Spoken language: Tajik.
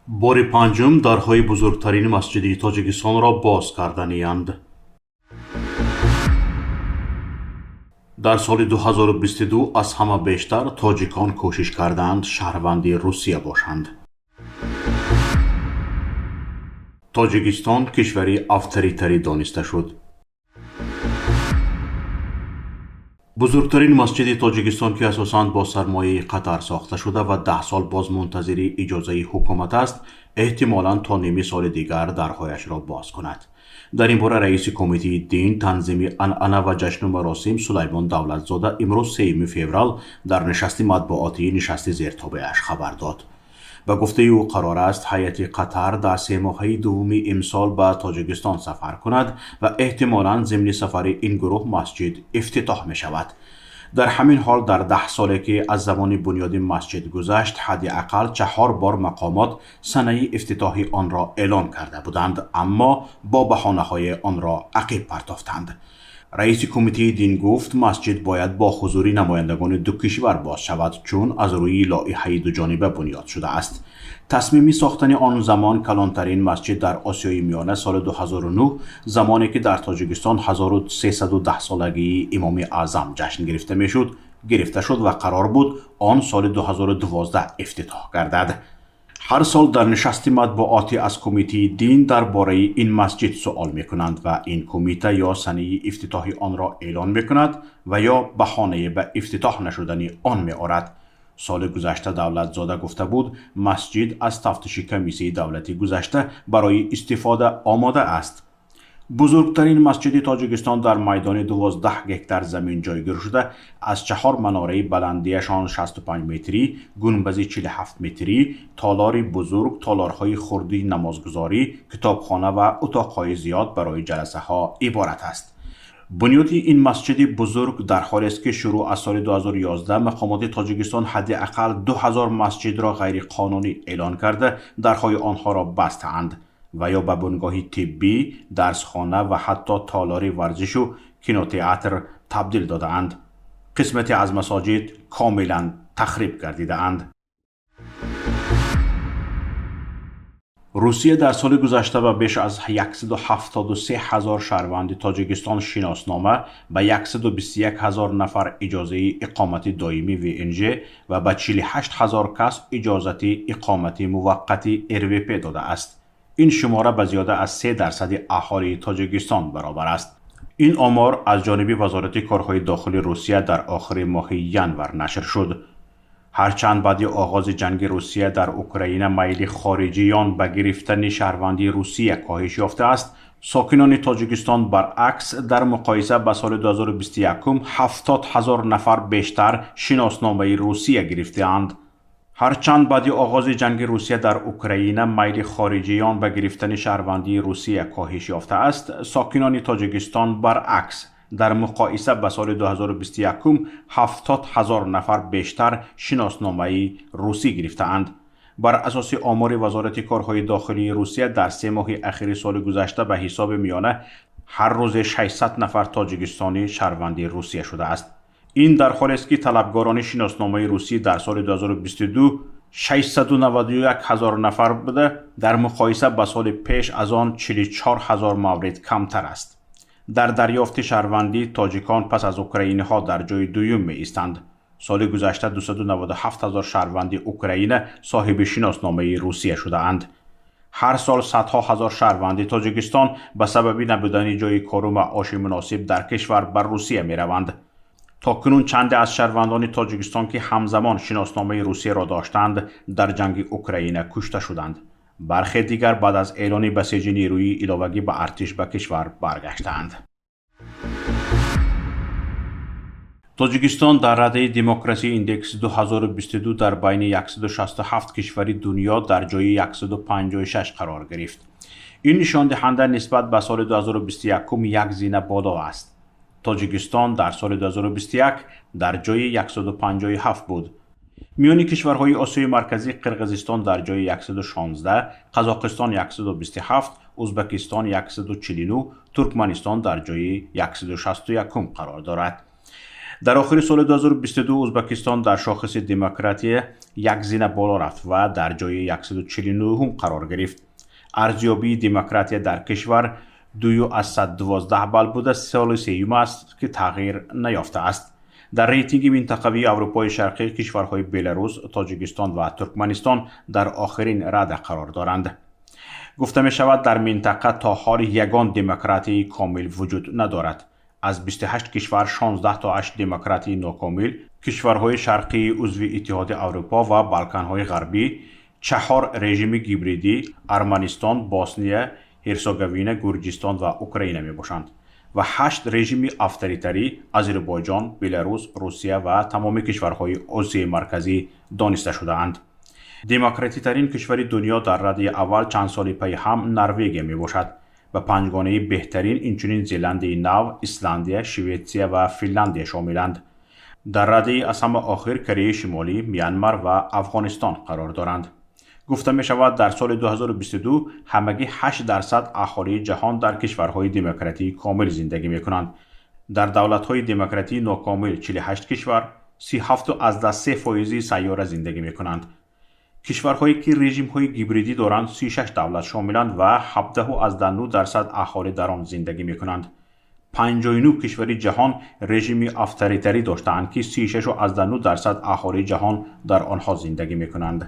Бори панҷум дарҳои бузургтарин масҷиди Тоҷикистонро боз карданиянд. Дар соли 2022 аз ҳама бештар тоҷикон кӯшиш карданд шаҳрванди Русия бошанд. Тоҷикистон кишвари авторитарӣ дониста шуд. Бузургтарин масҷиди Тоҷикистон, ки асосан бо сармояи Қатар сохта шуда ва 10 сол боз мунтазири иҷозаи ҳукумат аст, эҳтимолан то ними соли дигар дарҳояшро боз кунад. Дар ин бора раиси Кумитаи дин, танзими анъана ва ҷашну маросим Сулаймон Давлатзода имрӯз 3 феврал дар нишасти матбуотии нишасти зертобеаш хабар дод. Ба гуфтаи ӯ, қарор аст ҳайати Қатар дар семоҳаи дуввуми имсол ба Тоҷикистон сафар кунад ва эҳтимолан зимни сафари ин гурӯҳ масҷид ифтитоҳ мешавад. Дар ҳамин ҳол дар 10 соле, ки аз замони бунёди масҷид гузашт, ҳадди ақал 4 бор мақомот санаи ифтитоҳи онро эълон карда буданд, аммо бо баҳонаҳое онро ақиб партофтанд. Раиси Кумитаи дин гуфт, масҷид бояд бо ҳузури намояндагони ду кишвар боз шавад, чун аз рӯи лоиҳаи дуҷониба бунёд шудааст. Тасмими сохтани он замон калонтарин масҷид дар Осиёи Миёна соли 2009, замоне ки дар Тоҷикистон 1310 солагии Имоми Аъзам ҷашн гирифта мешуд, гирифта шуд ва қарор буд он соли 2012 ифтитоҳ гардад. Ҳар сол дар нишасти матбуотӣ аз Кумитаи дин дар бораи ин масҷид суол мекунанд ва ин кумита ё санаи ифтитоҳи онро эълон мекунад ва ё баҳонае ба ифтитоҳ нашудани он меорад. Соли гузашта Давлатзода гуфта буд, масҷид аз тафтиши комиссияи давлатӣ гузашта, барои истифода омода аст. Бузургтарин масҷиди Тоҷикистон дар майдони 12 гектар замин ҷойгир шуда, аз 4 манораи баландиашон 65 метрӣ, гунбази 47 метрӣ, толори бузург, толорҳои хурди намозгузорӣ, китобхона ва утоқҳои зиёд барои ҷаласаҳо иборат аст. Бунёди ин масҷиди бузург дар ҳолест, ки шурӯъ аз соли 2011 мақомоти Тоҷикистон ҳадди ақал 2000 масҷидро ғайриқонунӣ эълон карда, дарҳои онҳоро бастаанд ва ё ба бунгоҳи тиббӣ, дарсхона ва ҳатто толори варзишу кинотеатр табдил додаанд. Қисмате аз масоҷид комилан тахриб гардидаанд. Русия дар соли гузашта ба беш аз 173 ҳазор шаҳрванди Тоҷикистон шиноснома, ба 121 ҳазор нафар иҷозаи иқомати доимӣ ВНЖ ва ба 48 ҳазор кас иҷозати иқомати муваққати РВП додааст. Ин шумора ба зиёда аз 3% аҳолии Тоҷикистон баробар аст. Ин омор аз ҷониби Вазорати корҳои дохили Русия дар охири моҳи январ нашр шуд. Ҳарчанд баъди оғози ҷанги Русия дар Украина майли хориҷиён ба гирифтани шаҳрвандии Русия коҳиш ёфтааст, сокинони Тоҷикистон баръакс дар муқоиса ба соли 2021 70 ҳазор нафар бештар шиносномаи Русия гирифтаанд. Ҳарчанд баъди оғози ҷанги Русия дар Украина майли хориҷиён ба гирифтани шаҳрвандии Русия коҳиш ёфтааст, сокинони Тоҷикистон баръакс дар муқоиса ба соли 2021 70 ҳазор нафар бештар шиносномаи русӣ гирифтаанд. Бар асоси омори Вазорати корҳои дохилии Русия, дар 3 моҳи ахири соли гузашта ба ҳисоби миёна ҳар рӯзе 600 нафар тоҷикистонӣ шаҳрванди Русия шудааст. Ин дар ҳолест, ки талабгорони шиносномаи русӣ дар соли 2022 691 ҳазор нафар буда, дар муқоиса ба соли пеш аз он 44 ҳазор маврид камтар аст. Дар дарёфти шаҳрвандӣ тоҷикон пас аз украиниҳо дар ҷои дуюм меистанд. Соли гузашта 297 ҳазор шаҳрванди Украина соҳиби шиносномаи Русия шудаанд. Ҳар сол садҳо ҳазор шаҳрванди Тоҷикистон ба сабаби набудани ҷои кору маоши муносиб дар кишвар ба Русия мераванд. То кунун чанде аз шаҳрвандони Тоҷикистон, ки ҳамзамон шиносномаи Русияро доштанд, дар ҷанги Украина кушта шуданд. Бархе дигар баъд аз эълони басеҷи нерӯи иловагӣ ба артиш ба кишвар баргаштаанд. Тоҷикистон дар радаи Демокраси Индекс 2022 дар байни 167 кишвари дунё дар ҷои 156 қарор гирифт. Ин нишондиҳанда нисбат ба соли 2021 як зина боло аст. Тоҷикистон дар соли 2021 дар ҷои 157 буд. Миёни кишварҳои Осиёи Марказӣ Қирғизистон дар ҷои 116, Қазоқистон 127, Ӯзбекистон 149, Туркманистон дар ҷои 161 қарор дорад. Дар охири соли 2022 Узбекистон дар шохиси демократия як зина боло рафт ва дар ҷои 149 қарор гирифт. Арзёбии демократия дар кишвар 2,12 балл буда, соли сеюм аст, ки тағйир наёфтааст. Дар рейтинги минтақавии Аврупои Шарқӣ кишварҳои Беларус, Тоҷикистон ва Туркманистон дар охирин рада қарор доранд. Гуфта мешавад, дар минтақа то ҳол ягон демократияи комил вуҷуд надорад. Аз 28 кишвар 16 тоаш демократияи нокомил: кишварҳои шарқии узви Иттиҳоди Аврупо ва Балканҳои Ғарбӣ, чаҳор режими гибридӣ: Арманистон, Босния Ҳерсоговина, Гурҷистон ва Украина мебошанд, ва ҳашт режими авторитарӣ: Озарбойҷон, Беларус, Русия ва тамоми кишварҳои Осиёи Марказӣ дониста шудаанд. Демократитарин кишвари дунё дар радаи аввал чанд соли пайи ҳам Норвегия мебошад. Ба панҷгонаи беҳтарин инчунин Зеландияи Нав, Исландия, Шветсия ва Финляндия шомиланд. Дар радаи аз ҳама охир Кореяи Шимолӣ, Мянмар ва Афғонистон қарор доранд. Гуфта мешавад, дар соли 2022 ҳамагӣ 8% аҳолии ҷаҳон дар кишварҳои демократии комил зиндагӣ мекунанд. Дар давлатҳои демократии нокомил 48 кишвар, 37,3% сайёра зиндагӣ мекунанд. Кишварҳое ки режимҳои гибридӣ доранд, 36 давлат шомиланд ва 17,9% аҳолӣ дар он зиндагӣ мекунанд. 59 кишвари ҷаҳон режими авторитарӣ доштаанд, ки 36,9% аҳолии ҷаҳон дар онҳо зиндагӣ мекунанд.